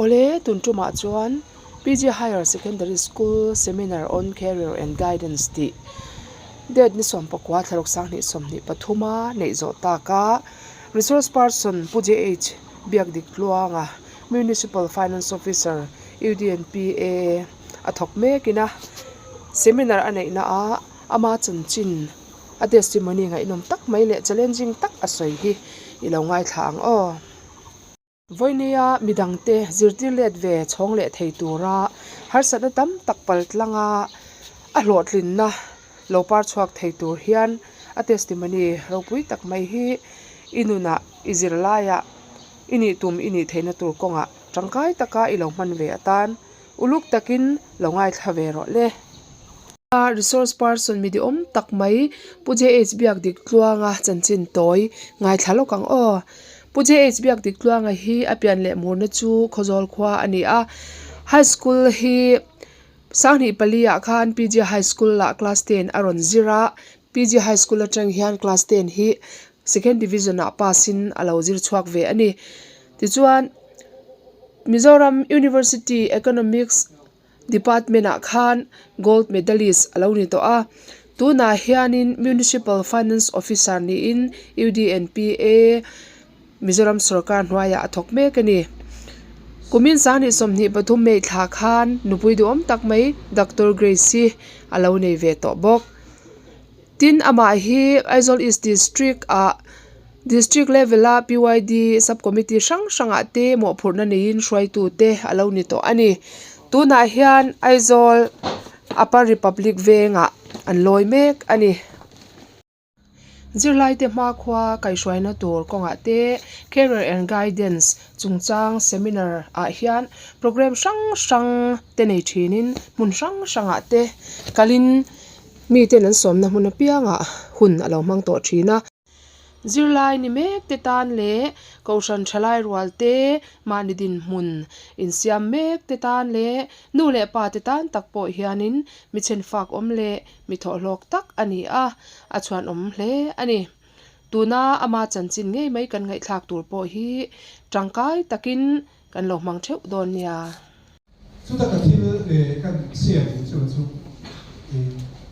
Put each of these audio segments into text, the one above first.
Awle, tun tumah chuan PG Higher Secondary School Seminar on Career and Guidance tih date ni 19 thlaruk 2023 a neih zawh tak a, Resource Person Pu JH Biakdik Tluanga, Municipal Finance Officer, UDNPA a thawk mekin a seminar a neihna ah ama chanchin a testimony ngaihnawm tak mai leh challenging tak a sawi hi i lo ngaithla ang aw. Vawinia midangte zirtir let ve chhawng leh thei tura harsatna tam tak pal tlanga a hlawhtlinna lo par chhuak thei tur hian a testimony ropui tak mai hi i nunah i zirlaiah i nih tum i nih theihna tur kawngah tangkai taka i lo hman ve atan Uluk takin lo ngaithla ve rawh le. A resource person mi duhawm tak mai Pu JH Biakdik Tluanga chanchin tawi ngaithla lawk ang aw. Pu JH Biakdik Tluanga hi a pian leh murna chu Khawzawl khua a ni a. High School hi 2004 ah khan PG High School ah class ten a rawn zir a. PG High School atang hian class ten hi second division ah pass in a lo zir chhuak ve a ni. Tichuan, Mizoram University Economics Department ah khan Gold Medalist a lo ni tawh a, tunah hianin Municipal Finance Officer niin UDNPA Mizoram sawrkar hnuaiah a thawk mek a ni. Kumin 2023 May thla khan nupui duhawm tak mai Doctor Grace hi a lo nei ve tawh bawk. Tin, amah hi Aizawl East District ah District level a PYD Sub Committee hrang hrangah te mawhphurhna neiin hruaitu te a lo ni tawh a ni. Tunah hian Aizawl Upper Republic vengah an lawi mek a ni. Zirlaite hmakhua kaihhruaina tur kawngah te Career and Guidance chungchang seminar ah hian programme hrang hrang te nei thinin hmun hrang hrangah te kalin miten an sawmna hmun apiangah hun a lo hmang tawh thin a. Zirlai ni mek te tan leh Kohhran thalai rual te, mahni dinhmun insiam mek te tan leh nu leh pa te tan tak pawh hianin mi chhenfak awm leh mi thawhhlawk tak a ni a, a chhuanawm hle a ni. Tuna ama chanchin ngei mai kan ngaihthlak tur pawh hi tangkai takin kan lo hmang theuh dawn nia. Chuta ka thil kan share duh chu chu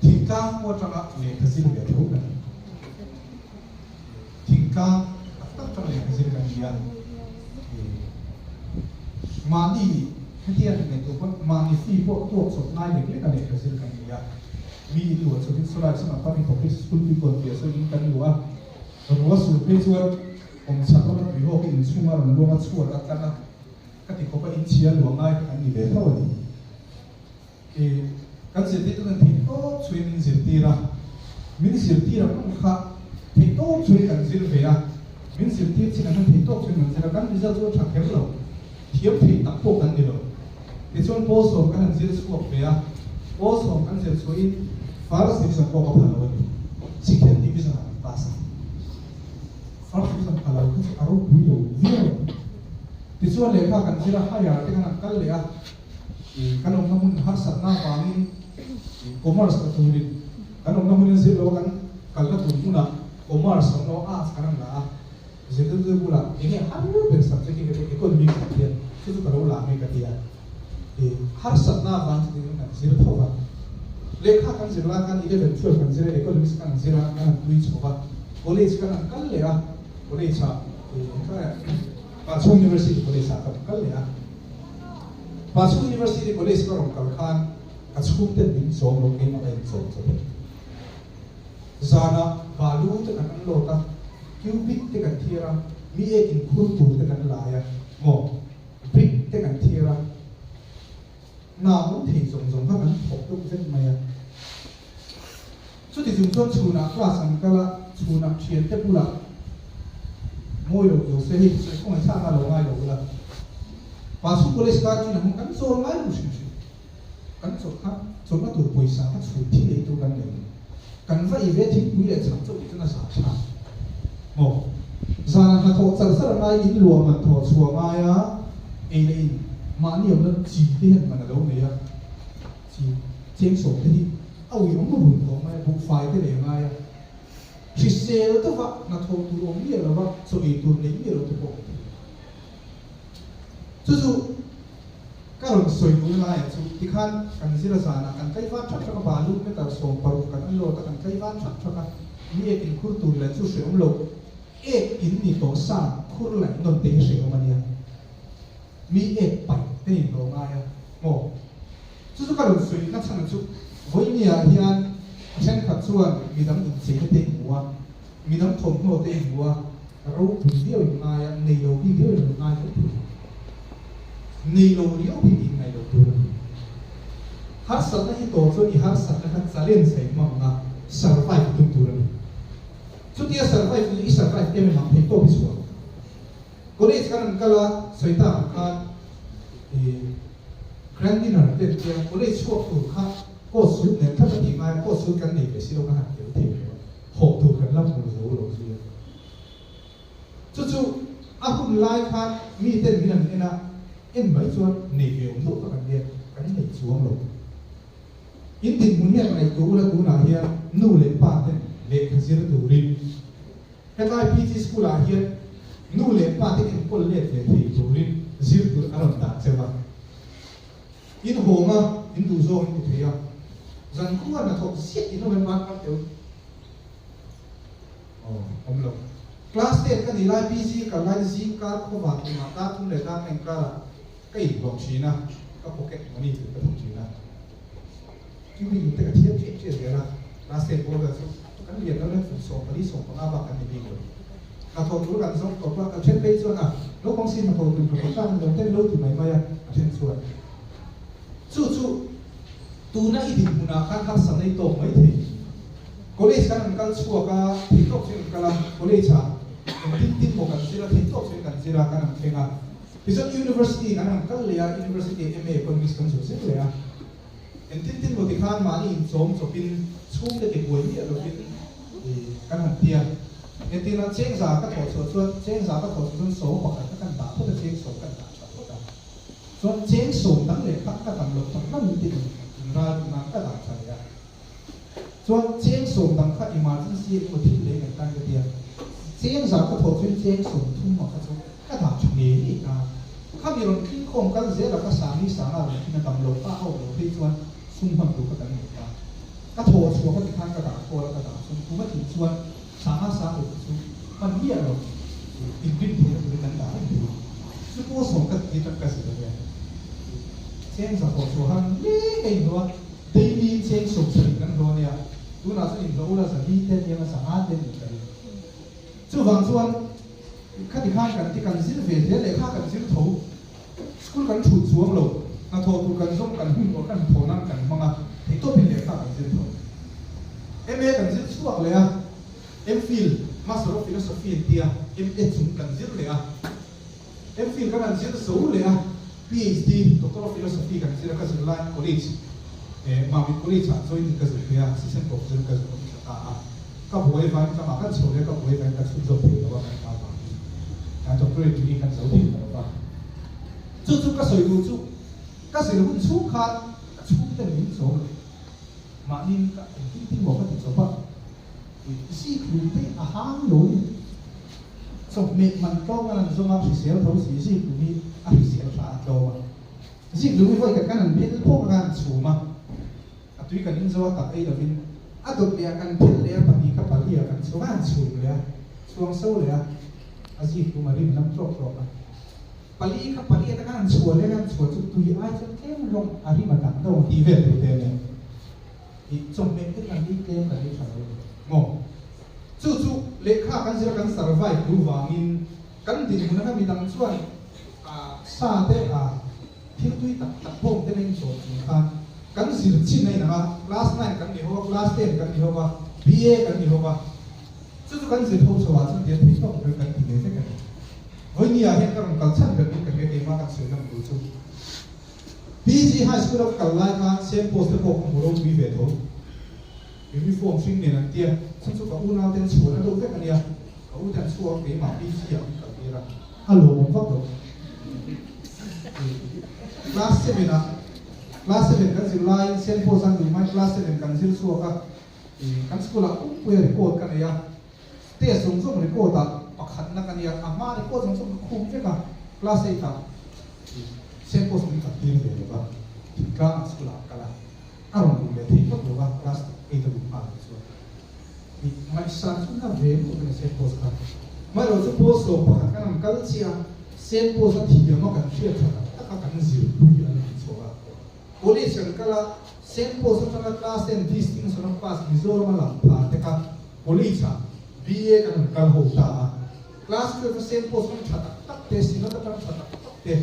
thingtlang atanga lehkha zir ve tho kan ni. Thingtlang tak tak atanga lehkha zir kan ni a. Mahni hetiang han ngaihtuah pawn mahni fee pawh tuak chawp ngai lek lek a lehkha zir kan ni a. Mi in luah chawpin sawlai sawn a pami public school tui kawn piah saw in kan luah a. Ruah sur phei chuan awm chhak lama tuihawk hi inchhunga rawn luang a chhuat a tlang a. Ka ti khawp a, inchhia luah ngai kha kan ni ve tho a ni. I kan zirtirtu chuan theihtawp chhuiin min zirtir a, min zirtir ang ang kha theihtawp chhuiin kan zir ve a, min zirtir chin ang khan theihtawp chhuiin kan zir a, kan result chu a tha kher lo, thiam thei tak pawh kan ni lo. Tichuan pawl sawm kan han zir chhuak ve a, pawl sawm kan zir chhuahin first division pawh ka pha lo a ni, second division ah kan pass a. First division pha lo kha chu a ropui lo viau a ni. Tichuan lehkha kan zir a, higher te khan an kal leh a, ih kan awmna hmun harsatna avangin ih commerce la turin kan awmna hmunin zir lo a kan kalna tur hmunah commerce awm lo arts kan han la a, zirtirtu bulah eng nge har ber subject hi ka ti economics an ti a, chu chu ka lo la nge ka ti a, ih harsatna avang chu tiin kan zir tho va, lehkha kan zir lai khan eleven twelve kan zir a, economics kan han zir a, kan han tui chho va, college kan han kal leh a, college ah ih engkai. Pachhung University College ah ka rawn kal leh a. Pachhung University College ka rawn kal khan ka chhungten min chawm lo keimah ka inchawm chawp a ni. Zanah balu te kan unload a, cubic te kan thiar a, mi ek inkhur tur te kan lai a, maw brick te kan thiar a, hna awm thei zawng zawng kha kan thawk deuh vek mai a. Chuti chung chuan chhunah class an kal a, chhunah thiante bulah mawi lo tur se hei sawi kawng thlak a lo ngai lo ula. Pasuk College kar chin ang kan chawl ngai lo hrim hrim. Kan chawlh kha chawlhna tur pawisa kha chhun thil ei tur kan nei lo. Kan va ei ve thingpui leh chhang chauh tih chuan a zah thlak. Maw? Zanah hnathawh char char a ngai, in luah man thawh chhuah a ngai a, ei leh in mahni awmna chi te hian man a lo nei a. Chi cheng sawm te hi a ui awm run tawh mai a, buhfai te leh a ngai a, hrisel deuha hnathawh tur awm miah lova chaw ei tur neih miah loh te pawh awm thei. Chu chu. Ka rawn sawi duhna laiah chu tikhan kan zir a zanah kan tlaivar thak thak a, balu meter 60 kan unload a, kan tlaivar thak thak a, mi ek in khur tur leh chu hreawm lo, ek in ni tawh sa khur laih nawn te hi hreawm a nia, mi ek paih te ni tawh ngai a maw? Chu chu ka rawn sawi na chhan chu vawinia hian a thenkhat chuan midang incheina te in hmu a, midang thawmhnaw te in hmu a, Ropui viau in ngai a, nei lo bik riau in ngai mai thei. Nei lo riau hi in ngaih loh tur a ni. Harsatna hi tawh chuan i harsatna kha challenge a in hmang ang a, survive tum tur a ni. Chutia survive chu i survive em em ang thei tawp i chhuah. College kan an kal a, sawi tak ang khan i grand dinner te an tia, college chhuak tur kha coat suit nen thlap a tih ngai a, coat suit kan nei ve si lo kha han tel thei lo a. Hawh tur kan la hmu zo lo zui a. Chu chu a hun lai khan miten min an en a, en mai chuan nei ve awm deuh tak an nia, kan nei chuang lo. In dinhmun hian ngaihtuah ula tunah hian nu leh pa ten lehkha zir turin hetlai PG School ah hian nu leh pa te enkawl let ve thei turin zir tur a rawn dah cheu a. In hawng a, in duh zawng in ti thei a, zan khua hnathawk ziah in awm em van kal teu? Aw, awm lo. Class ten ka nih lai PG kal lai zing kar khawva tumah kar thum leh kar eng karah ka inhlawh thin a, ka pocket money tur ka thawk thin a. Cubic te ka thiam chiah chiah zel a, class ten pawh chu kan lian lo nen kum 14 15 bak kan ni bik lo. Hnathawh tur kan zawng tawp a, ka then phei chuan a naupang si hnathawh tur hnathawh tlak an lo ten lo ti mai mai a, a then chuan chu chu tuna i dinhmunah khan harsatna i tawk mai thei. College kan an kal chhuak a, theihtawp chuan kan kal a, college ah engtin tin maw kan zir a, theihtawp chuan kan zir a, kan han thleng a. Tichuan university kan han kal leh a, university ah MA Economics kan zir zir leh a. Engtin tin maw tikhan mahni inchawm chawpin chhungte tibuai miah lovin kan han ti a. Entirna chengza ka thawh chhuah chuan chengza ka thawh chhuah chuan 11 kha kan dah phawt a, cheng sawm kan dah tha phawt a. Chuan cheng sawm dang leh kha ka tam loh tak hman tin inral duh nan ka dah tha leh a. Chuan cheng sawm dang kha emergency emaw thil lei kan tan ka ti a. Chengza ka thawh chuan cheng 30 a kha chu Ka dah tha ngei ngei ta. Khami rawn tling khawm kal zel a ka sami sanga rawn tling a dam lo ta a awm lo phei chuan sum hman tur ka kan nei ta. Ka thaw chhuak a ti khan ka dah khawl a ka dah chhung kum a tih chuan sanga sang ruk chu hman miah lo inrin theihna turin kan dah reng thei. Chu pawh sawm ka ti tak ka zir a nia. Cheng za thaw chhuah han leng ka inhlawh a, daily in cheng 70 kan hlawh a nia. Tunah chuan inhlawh ula 400 te ania nga 500 te ania ka ring. Chuvang chuan Khati khan kan ti kan zir ve hle leh kha kan zir tho. School kan thut chuang lo, hnathawh tur kan zawng kan hun awrh kan hnathawh nan kan hmang a, theihtawpin lehkha kan zir tho. MA kan zir chhuak leh a, MPhil, Master of Philosophy an tia, MA chung kan zir leh a, MPhil kan han zir zo leh a, PhD, Doctor of Philosophy kan zir a, ka zir laiin college, Mamit College ah join in ka zir phei a, Assistant Professor in ka zir awm thla ta a. Ka buai vain ka mah kan chho leh ka buai vain ka chhun zawk thei lo a kan ta vangin kan doctorate degree kan zo thei ta lo va. Chu chu ka sawi duh chu ka zir hun chhung khan ka chhungte min chawm lo. Mahni ka engtin tin maw ka ti chawp a, zik hlum te a hang lo a ni. Chawhmeh man tlawm kan han zawng a hrisel tho si zik hlum hi a hrisel tha a tlawm a. Zik hlum hi vawi khat kan han phel phawk a kan han chhum a. A tui kan in zo a tak ei lovin a dawt leh a kan phel leh a pahnih kha pali ah kan chhung a han chhum leh a chhuang so leh a a zik tum a rim lam tawk tawk a pali kha pali atanga han chhuah leh han chhuah chu tui ai chuan tlem rawng a rim a dang deuh ang tih vel tur te a nia ih chawhmeh te kan ei tlem kan ei tha lo maw chu chu lehkha kan zir a kan survive duh vangin kan dinhmun atanga midang chuan a sa te a Thil tui tak tak bawm te meng zawh chung khan kan zir chin a inang a, class nine kan ni ho a, class ten kan ni ho a, BA kan ni ho a, chu chu kan zir ho chho ah chuan tian thei tawk ber kan ti ve vek a ni. Vawinia hian ka rawn kal chhan ber in ka hria keimah kan sawi lam tur chu PG High School a ka kal lai khan same post te pawh ka hmu ropui ve tho. Uniform hring nen an tia, chu chu ka unau ten chhuan a deuh vek a nia, ka u ten chhuak keimah PG ah min kal tir a, a lawmawm vak lo. Class seven ah class seven kan zir laiin Saint Paul's an duh mai class seven kan zir chhuak a, kan school ah pumpuia record ka nei a, test zawng zawng record ah pakhatna ka nia, a hma record zawng zawng ka khum vek a, class eight ah. St. Paul's min kal tir ve lo va, thingtlangah school ah an kal a, a rawn luh leh theih phawt lo va, class eight a luh nghal te chuan i ngaihsan chu na ve lutuk a ni St. Paul's kha. Hmailo chu Paul 11 kan han kal chiah a, St. Paul's a thiam a kan hriat tha tak tak a kan zirpui an han chhuak a. College kan kal a, St. Paul's atanga class ten distinction a pass Mizoram a lang pha te kha college ah BA kan han kal ho ta a. Class 12 a St. Paul's hmang tha tak tak te, Synod atang tha tak tak te,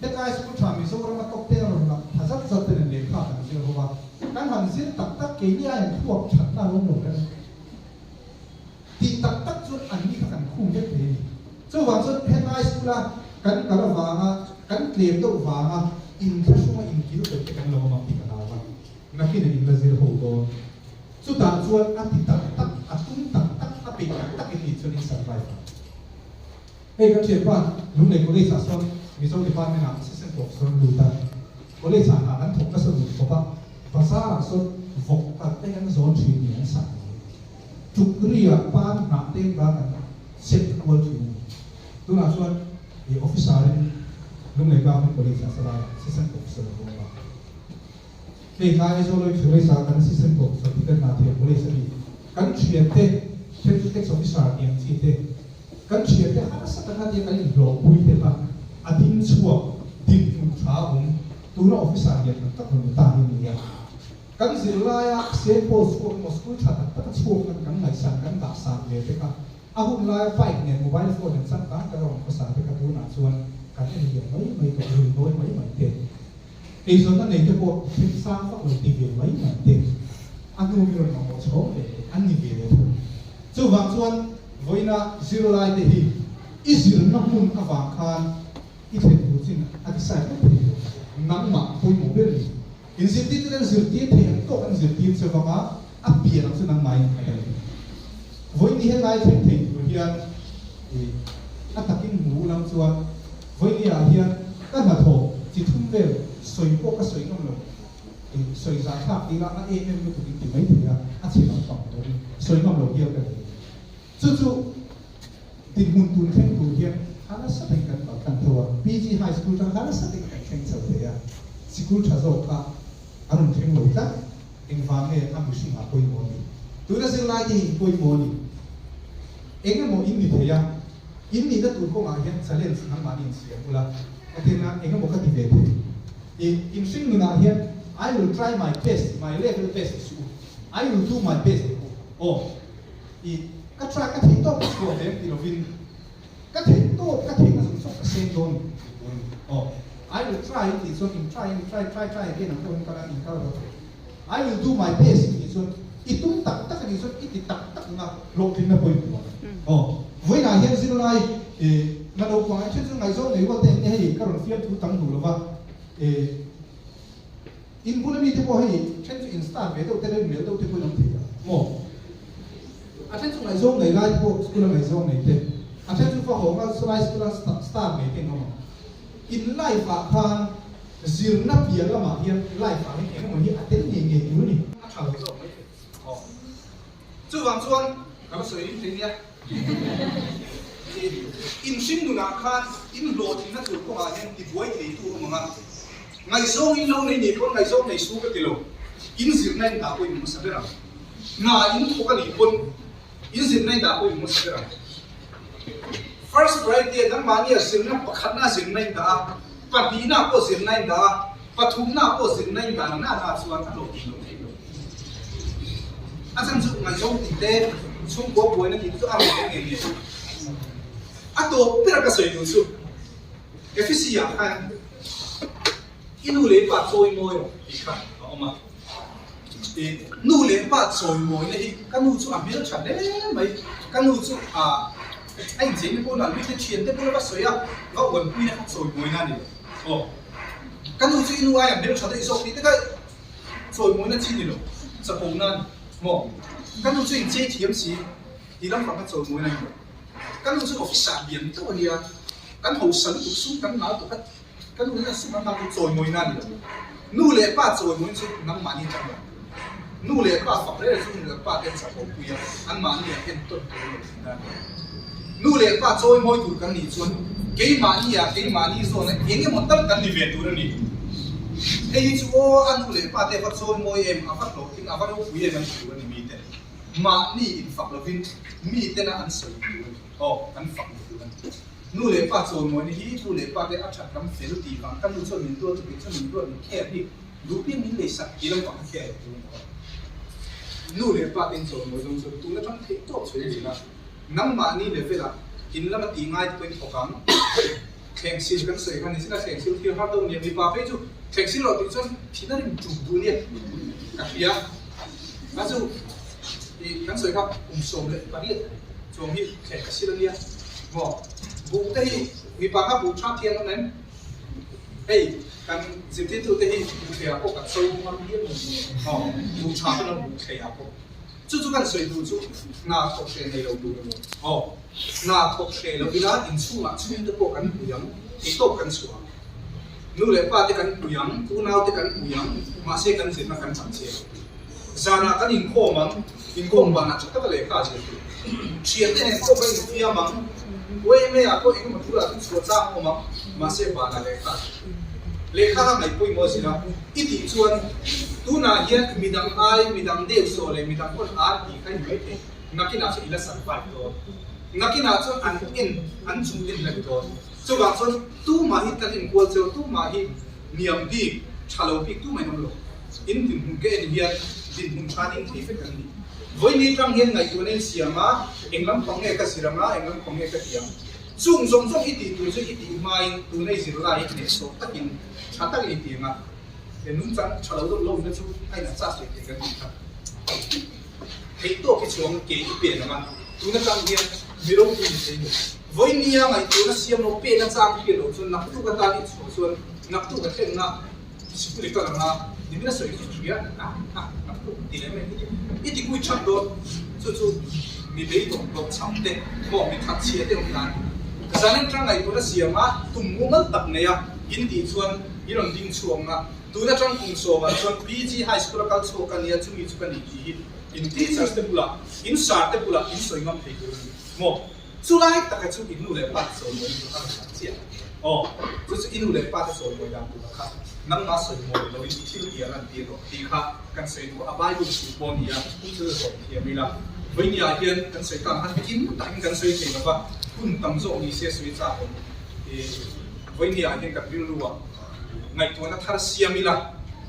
hetlai school tha Mizoram a top te a rawn lang tha zat zat te nen lehkha kan zir ho a, kan han zir tak tak keini a inthuak thatna a lo awm lo reng. Tih tak tak chuan anni kha kan khum vek thei a ni. Chuvang chuan hetlai school a kan kal avanga kan tlem deuh vanga inthlahrunga inkil peih te kan lo awm ang tih ka hlau a, nakin a inla zir ho dawn. Chutah chuan a ti tak tak, a tum tak tak, a peih tak tak in nih chuan in survive ang. Hei kan thianpa Lunglei College ah sawn Mizo Department ah Assistant Professor an lut a, College ah hna kan thawk nasa dun khawp a, Bazar ah sawn vawk kal te an zawn thin ni an sah mai. Tukri ah pan hnah te an ran an set kual thin a ni. Tunah chuan i officer in Lunglei Government College ah salai ah Assistant Professor an awm a. Hei kha Aizawl Oil College ah kan assistant professor tih kan hna thiam college a ni. Kan thiante then chu tax officer tih ang chi te, kan thiante harsa taka tia kan inhlawhpui te kha a ding chhuak dinhmun tha a awm tuna officer lian tak tak rawn ni ta hi a ni a. Kan zirlaia St. Paul's chhuak emaw school tha tak taka chhuak khan kan ngaihsan kan dahsan ve te kha a hun laia bike nen mobile phone nen changkang taka rawn khawsa te kha tunah chuan kan en liam mai mai tawh rui nawi mai mai te. Eizawnna nei te pawh thil sang vak lo ti ve mai mai te, a hnu mi rawn mamawh chhawng ve leh an ni ve leh thung. Chuvang chuan vawiina zirlai te hi i zirna hmun avang khan i thlen tur chin a decide vek thei lo. Nangmah pawimawh ber ni. Inzirtir ten an zirtir thei ang tawk an zirtir che vanga a pian ang chu nangmahin a kal ni. Vawiini helai thleng thei tur hian i a takin hmu ulang chuan Vawiini ah hian ka hnathawh chi thum vel sawi pawh ka sawi ngam lo. I sawi zah thlak tih lah a em em lutuk in ti mai thei a, a chhe lam pang lo in sawi ngam lo hial ka nei. Chu chu dinhmun tun thleng tur hian ha nasa takin kan kal tlang tho a, PG High School tang ha nasa takin kan thleng chho thei a, sikul tha zawk kha a rawn thleng lo tlat. Engvang nge a mihring ah pawimawh ni? Tuna zirlai te hi in pawimawh ni? Eng emaw in ni thei a, in nihna tur kawngah hian challenge nangmahni in siam ula, a tirna eng emaw ka ti ve thei. I inhring nunah hian I will try my best, my level best ti suh u, I will do my best ti u. Aw, i ka try ka theih tawk ka chhuah ve ang ti lovin, ka theih tawk ka theihna zawng zawng ka seng dawn ti tur a ni. Aw, I will try tih chuan in try in try try try again ang pawhin kal a, in kal rawh thei. I will do my best tih chuan i tum tak tak a nih chuan i ti tak tak anga hlawhtlinna pawh i hmu ang. Aw, vawiinah hian zirlai eh na naupang ah then chu ngaihzawng nei rual te eng nge hei ka rawn fiamthu tam duh lova eh in bula mite pawh hei then chu in star ve deuh te leh mel deuh te pawhin awm thei ang maw? A then chu ngaihzawng nei lai te pawh school a ngaihzawng nei te, a then chu fa hawnga salai school a star nei te an awm ang. In life ah khan Zirna piah lamah hian life ah hian engemaw hi a tel ngei ngei tur a ni. A tha lo zawk mai thei. Aw. Chuvang chuan ka va sawi ring thei nia. Inhring nunah khan inhlawhtlinna tur kawngah hian tibuai thei tu awm ang a. Ngaihzawng in lo nei nei pawn ngaihzawng nei su ka ti lo. In zirna in dah pawh in hmasa ber ang. Hna in thawk a nih pawn in zirna in dah pawh in hmasa ber ang. First priority a nangmahnia zirna pakhatna zirna in dah a. Pahnihna pawh zirna in dah a, pathumna pawh zirna in dah na na chuan a hlawhtling lo theih lo. A chhan chu ngaihzawng tih te, chhungkua buaina tih te chu a rawn awm ngei ngei a. A tawp ber ka sawi duh chu Ephesi ah khan i nu leh i pa chawi mawi rawh tih kha a awm a. Nu leh pa chawimawina hi ka nu chu a hmel tha hle mai, ka nu chu a a incheina pawh nalh bik te thian te bula va sawi a, va uanpuina kha chawimawina a ni lo. Aw, ka nu chu i nu aia hmel tha daih zawk tih te kha chawimawina chi ni lo, chapona a ni maw? Ka nu chu inchei thiam si tih lampang kha chawimawina a ni lo. Ka nu chu officer lian deuh a nia, kan hausa lutuk sum kan ngal tawh kha. Ka nu hian sum an hmang chu chawimawina a ni lo. Nu leh pa chawimawina chu nangmahni chang lo. Nu leh pa fak reng chu nu leh pa te an chak awmpui a, anmahni ah en tawn tur an lo thin a ni. Nu leh pa chawi mawi tur kan nih chuan keimahni ah keimahni zawna eng emaw tal kan ni ve tur a ni. Hei hi chu aw a nu leh pa te a va chawi mawi em, a va hlawhtling, a va ropui em an ti tur a ni mite. Mahni infak lovin mitena an sawi tur a ni. Aw, an fak tur a ni. Nu leh pa chawi mawina hi nu leh pa te a that lam fel tih vang ka nu chuan min duat chu kei chuan min duat min kher hi duh piang min lei sak ti lampang a kher tur a ni. Nu leh pa te in chawi mawi zawng chuan tun atang theih tawp chhui a ni la. Nangmahni level ah in lama tih ngai te pawhin thawk ang. Thleng sil kan sawi kha ni sin a thleng sil thil har deuh nia mipa phei chu thleng sil loh tih chuan thihna rim ṭum duh nia ka hria. A chu ih kan sawi kha kum 18 chuang hi thleng ka sil a nia maw. Buh te hi mipa kha buh tha thiang awm em? Hei kan zirtirtu te hi buh thleiah pawh kan sawi ngam hial maw buh tha pawh an buh thleiah pawh. Chu chu kan sawi duh chu hna thawk hreh nei lo tur a ni. Aw, hna thawk hreh lo ila inchhungah chhungte pawh kan pui ang, theihtawp kan chhuah ang. Nu leh pa te kan pui ang, unau te kan pui ang, mahse kan zirna kan chang che lo. Zanah kan inkhawm ang, inkhawm banah tha taka lehkha a zir tur. Thiante nen pawh kan infiam ang, YMA ah pawh engemaw thulah chu chhuah chang a awm ang, mahse banah lehkha a zir tur. Lehkha kha ngaihpawimawh a zir a, i tih chuan tunah hian midang ai, midang deuh sawh leh midang pawn ar tih kha i ni mai thei. Nakinah chuan i la survive dawn. Nakinah chuan an en, an chung en reng dawn. Chuvang chuan tumah hi kan inkual cheu, tumah hi niam bik, tha lo bik tumah in awm lo. In dinhmun ka en hian dinhmun tha ding thei vek an ni. Vawiin tang hian ngaihtuahna in siam a, eng lampang nge ka zir ang a, eng lampang nge ka ti ang. Chung zawng zawng i tih tur chu i tih hmain tuna i zir lai hnehsawh takin tha takin i ti ang a, he nungchang tha lo deuh lohna chu a inah chas leh thei kan tih kha. Theih tawk hi chuang ke i pen ang a, tuna tang hian mi ropui ni thei ni. Vawinia ngaihtuahna siam lo pena chang hriat loh chuan naktuk atan i chhuah chuan naktuk a thlenna sikul i kal ang a, nimin a sawi chu hria a, a, naktuk ti leh mai i ti kui that dawn. Chu chu mi beidawng tawh cham te maw mi that chhia te awm nan zan atang ngaihtuahna siam a tum mumal tak nei a in tih chuan i rawn ding chhuak ang a, tun atang kum sawmah chuan PG High School a kal chhuak ka nia chumi chu ka ni tih hi in teachers te bulah in sir te bulah in sawi ngam thei tur a ni maw. Chu lai taka chu i nu leh pa te sawi mawi tur a rawn lang chiah. Aw, chu chu i nu leh pa te sawi mawi dan tur kha nangmah sawi mawi loin i thil ti a lan tir rawh tih kha kan sawi duh a, Bible thu pawh a ni a, chu chu zawm thiam ila. Vawinia hian kan sawi tang khan kim takin kan sawi thei lova, hun tam zawk ni se sawi chak awm. Vawinia hian kan rilru ah ngaihtuahna thar siam ila.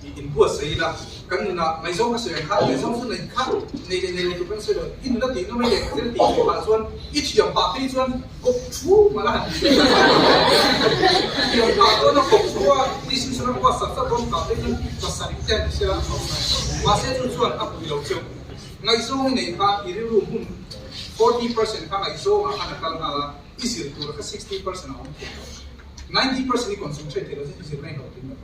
Inbuatsaih ila, kan nunah ngaihzawng ka sawi ang kha, ngaihzawng chu nei kha, nei leh nei lo tur kan sawi lo, i nuna tih nawm leh thil tih theih pah chuan i thiam pah phei chuan kawp thu mah la han ti thei a, thiam pah dawn a kawp thu a, decision a pawh a sat sat dawn pah phei chuan pasarih te an ti sia, mahse chu chuan a pui lo cheu. Ngaihzawng i neih kha i rilru hmun 40% kha ngaihzawngah khan a kal nghal a, i zir tur kha 60% a awm thei lo, 90% i concentrate thei lo chuan i zirna i hlawhtling lo.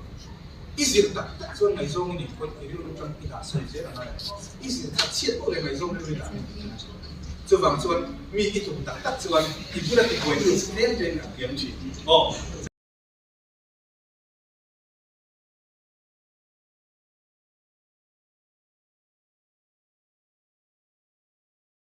I zir tak tak chuan ngaihzawng i nih pawhin i rilru tang i dah sawn zel a ngai ang. I zir that chhiat pawh leh ngaihzawng rilru i dah reng thin a. Chuvang chuan mi i tum tak tak chuan i bula ti buai tu chu tlem tlem in a kiam thin. Aw.